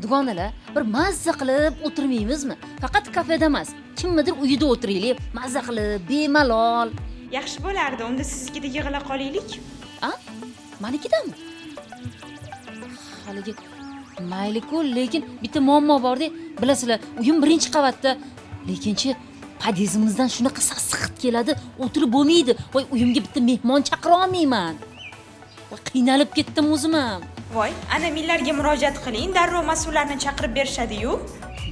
Dugonalar, bir mazza qilib o'tirmaymizmi? Faqat kafeda emas, kimnidir uyida o'tiraylik, mazza qilib, bemalol. Yaxshi bo'lardi, unda siznikida yig'ila qolaylik. A, manikidami? Haligi, mayli-ku, lekin bitta muammo borda. Bilasizlar, uyim birinchi qavatda, lekinchi podyezdimizdan shunaqa sassiq hid keladi, o'tirib bo'lmaydi. Voy, uyimga bitta mehmon chaqira olmayman. Voy, qiynalib ketdim o'zim ham. Voy, ana Millarga murojaat qiling, darrov mas'ullarni chaqirib berishadi-yu.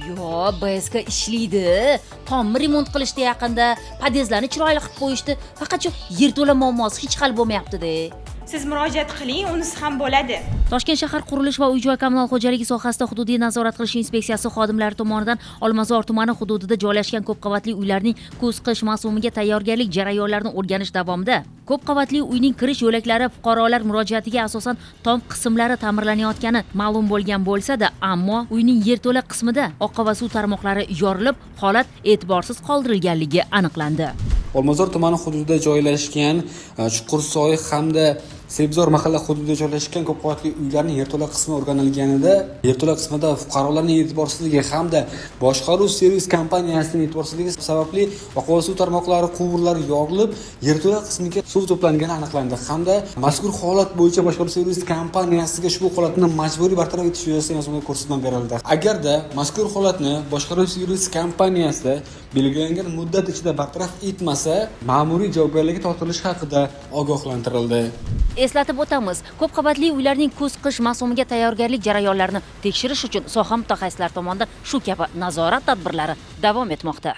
Yo, БСК ishlaydi. Tomni remont qilishdi yaqinda, podyezdlarni chiroyli qilib qo'yishdi. Faqat shu yerto'la muammosi hech hal bo'lmayapti-da. Siz murojaat qiling, unisi ham bo'ladi. Toshkent shahar qurilish va uy-joy kommunal xo'jaligi sohasida hududiy nazorat qilish inspeksiyasi xodimlari tomonidan Olmazor tumani hududida joylashgan ko'p qavatli uylarning kuz-qish mavsumiga tayyorgarlik jarayonlarini o'rganish davomida ko'p qavatli uyning kirish yo'laklari fuqarolar murojaatiga asosan tom qismlari ta'mirlanayotgani ma'lum bo'lgan bo'lsa-da, ammo uyning yerto'la qismida oqova suv tarmoqlari yorilib, holat e'tiborsiz qoldirilganligi aniqlandi. Olmazor tumani hududida joylashgan Chuqursoy hamda Sebzor mahalla hududida joylashgan ko'p qavatli uylarning yerto'la qismi o'rganilganida, yerto'la qismida fuqarolarning e'tiborsizligi hamda boshqaruv servis kompaniyasining e'tiborsizligi sababli oqova suv tarmoqlari quvurlari yorilib, yerto'la qismiga suv to'plangani aniqlandi hamda mazkur holat bo'yicha boshqaruv servis kompaniyasiga ushbu holatni majburiy bartaraf etish yuzasidan yozma ko'rsatma berildi. Agarda mazkur holatni boshqaruv servis kompaniyasi belgilangan muddat ichida bartaraf etmasa, ma'muriy javobgarlikka tortilishi haqida ogohlantirildi. Eslatib o'tamiz, ko'p qavatli uylarning kuz-qish mavsumiga tayyorgarlik jarayonlarini tekshirish uchun soha mutaxassislari tomonidan shu kabi nazorat tadbirlari davom etmoqda.